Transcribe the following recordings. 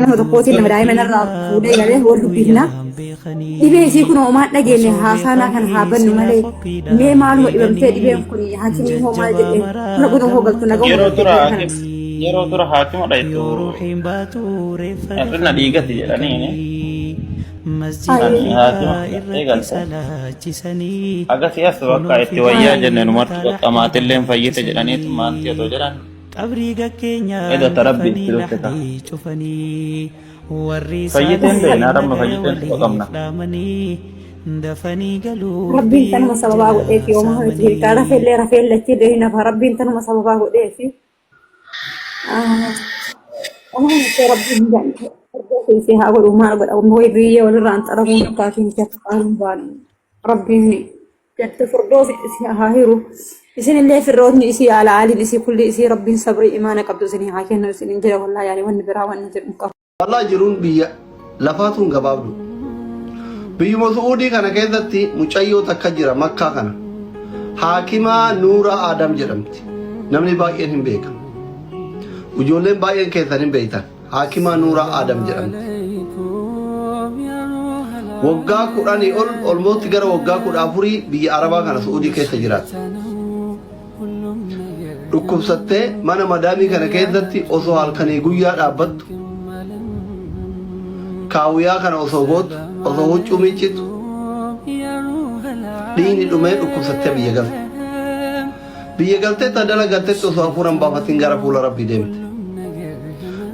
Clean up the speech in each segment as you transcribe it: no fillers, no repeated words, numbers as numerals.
Nama tokkootiin nama daa'ima narraa fuudhee galee wal dubbifna. Dhibee isii kun homaa dhageenye haasaanaa kan haa bannu malee mee maaluma dhibamtee dhibeen kun hakimii hoo maal jedhee buna buna hoo galtu nagaa Yeroo hoo dura galtee hakim yeroo dura haakima dhaytu hir'ina dhiigati jedhaniini ani haakima fudhattee galte. Agasii as bakka itti wayyaa jenne numartu bakka maatilleen fayyite jedhaniitu maanti otoo jedhan Eda ta rabbi itti dhufte ta. Fayyiteen beekna ramma fayyiteen quba qabna. Rabbiin tanuma sababaa godheefi homaa miti hirkaa rafeellee rafeellee achi illee hin hafa rabbiin tanuma sababaa godheefi homaa miti rabbiin hin jaalladhu. Isii haa godhu maal godha wayi biyyee walirraan xaraguu harkaatiin akka qaaluun baanu rabbiin Jannata firdoosi isin haa hiru. Isinillee firrootni isii haala aaliin isii kulli isii rabbiin sabrii imaana qabdu isinii haa kennu isinin jedha wallaahi yaani wanni biraa wanni jedhu hin qabu. Wallah jiruun biyya lafaa tun gabaabdu. Biyyuma Su'uudii kana keessatti mucayyoo takka jira Makkaa kana. Haakimaa Nuuraa Aadam jedhamti. Namni baay'een hin beeka. Ijoolleen baay'een keessan hin beektan. Haakimaa Nuuraa Aadam jedhamti. Waggaa kudhanii ol almost gara waggaa 14 biyya Arabaa kana Su'uudii keessa jiraatti. Dhukkubsattee mana madaamii kana keessatti osoo halkanii guyyaa dhaabbattu kaawwiyaa kana osoo gootu osoo huccuu miiccitu dhiigni dhumee dhukkubsattee biyya galte. Biyya galtee ta dalagattetti osoo hafuura hin baafatin gara fuula Rabbii deemte.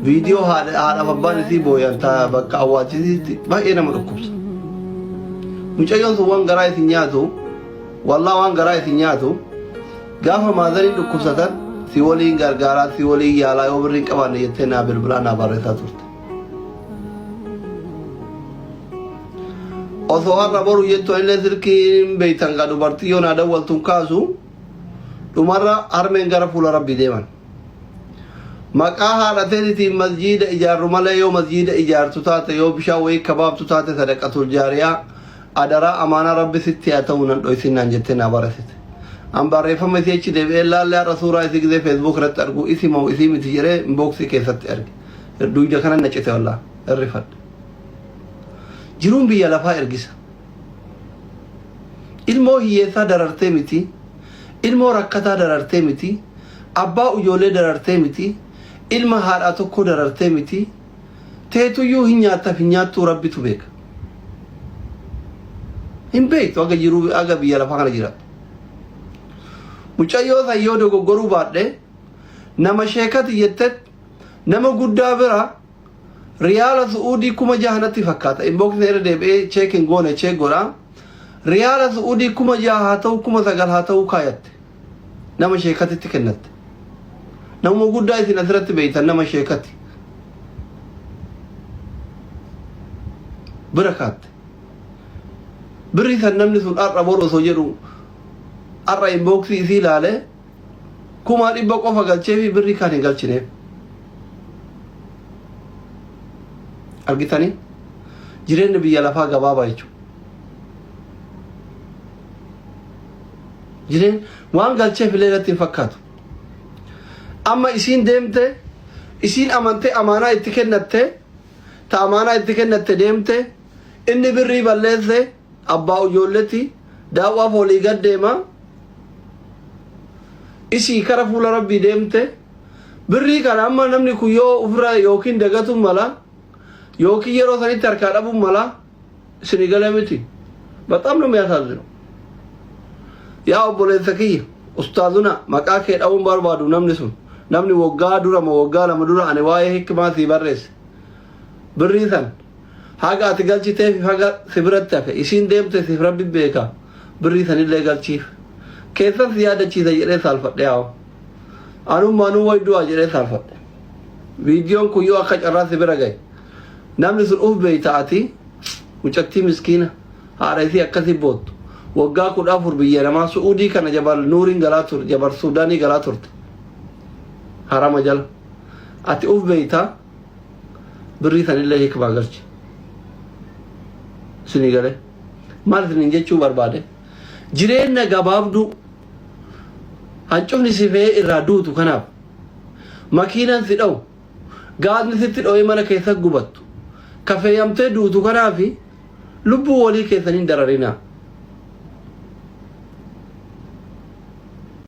Viidiyoo haadha haadhaaf abbaan isii booyan ta bakka awwaalchisiitti baay'ee nama dhukkubsa. Mucayyoon sun waan garaa isin nyaatu wallaa waan garaa isin nyaatu gaafa maazariin dhukkubsatan si waliin gargaaraa si waliin yaalaa yoo birrii hin qabaanne jettee naa bilbilaa naa barreessaa turte. Osoo har'a boru jettu anillee silkii hin beektan gaa dubartii yoo naa dawwaltu hin kaasu dhumarra harmeen gara fuula rabbii deeman. Maqaa haadha teetitiin masjiida ijaarru malee yoo masjiida ijaartu taate yoo bishaan wayii kabaabtu taate sadaqatul jaariyaa adaraa amaanaa rabbi sitti haa ta'u nan dhoysin naan jettee naa barreessite. An barreeffama isii achi deebi'ee laallee har'a suuraa isii gizee feesbuuk irratti argu isii moo isii miti jedhee inbooksii keessatti arge. Duyda kanan na cite wallaa irrifadhe. Jiruun biyya lafaa ergisa. Ilmoo hiyyeessaa darartee miti. Ilmoo rakkataa darartee miti. Abbaa ujoollee darartee miti. Ilma haadhaa tokkoo darartee miti. Teetuyyuu hin nyaattaf hin nyaattuu rabbitu beeka. Hin beektu haga jiruu haga biyya lafaa kana jiraattu. Mucayyoo san yoo dogoggoruu baadhe nama sheekati jettet nama guddaa bira Riyaala Su'uudii 6000 natti fakkaata. Inbox irra deebi'ee check hin goone check godha. Riyaala Su'uudii 6000 haa ta'u 9000 haa ta'u kaayatte. Nama sheekatitti kennatte. Namuma guddaa isin asirratti beektan nama sheekati. Bira kaatte. Birri san namni sun har'a boru osoo jedhu har'a inboxii isii ilaalee 100,000 qofa galcheefi birrii kaan hin galchineef. Argitanii? Jireenyi biyya lafaa gabaabaa jechuudha. Jireen waan galcheef illee irratti hin fakkaatu. Amma isiin deemte isiin amantee amaanaa itti kennatte ta amaanaa itti kennatte deemte inni birrii balleesse Abbaa ujoolleti daawwaaf olii gad deema isii kara fuula rabbii deemte birrii kana amma namni kun yoo ofirra yookiin dagatuun mala yookiin yeroo sanitti harkaa dhabuun mala isinii galee miti baxaam nama yasaazinu yaa obboleessa kiyya ustaazuna maqaa kee dha'uun barbaadu namni sun namni waggaa dura moo waggaa lama dura ani waa'ee hikmaa sii barreesse birrii san Haga ati galchiteef haga si biratti hafe isiin deemte siif rabbi beeka birrii sanillee galchiif. Keessan si yaadachiisa jedhee saalfadhe haa. Anummaanuu way du'aa jedhee saalfadhe. Viidiyoon kun yoo akka carraa si bira gahe namni sun uf beeyta ati mucattii miskiina haadha isii akkasii boottu waggaa 14 biyya namaa su'uudii kana jabal nuuriin galaa turte jabal suudaanii galaa turte harama jala ati uf beeyta birrii sanillee hikmaa galchi isinii galee maal isiniin jechuu barbaade jireenya gabaabduu hancufni si fe'ee irraa duutu kanaaf makiinaan si dha'u Gaazni sitti dho'ee mana keessa gubattu. Ka feeyamtee duutu kanaafi lubbuu walii keessan hin dararinaa.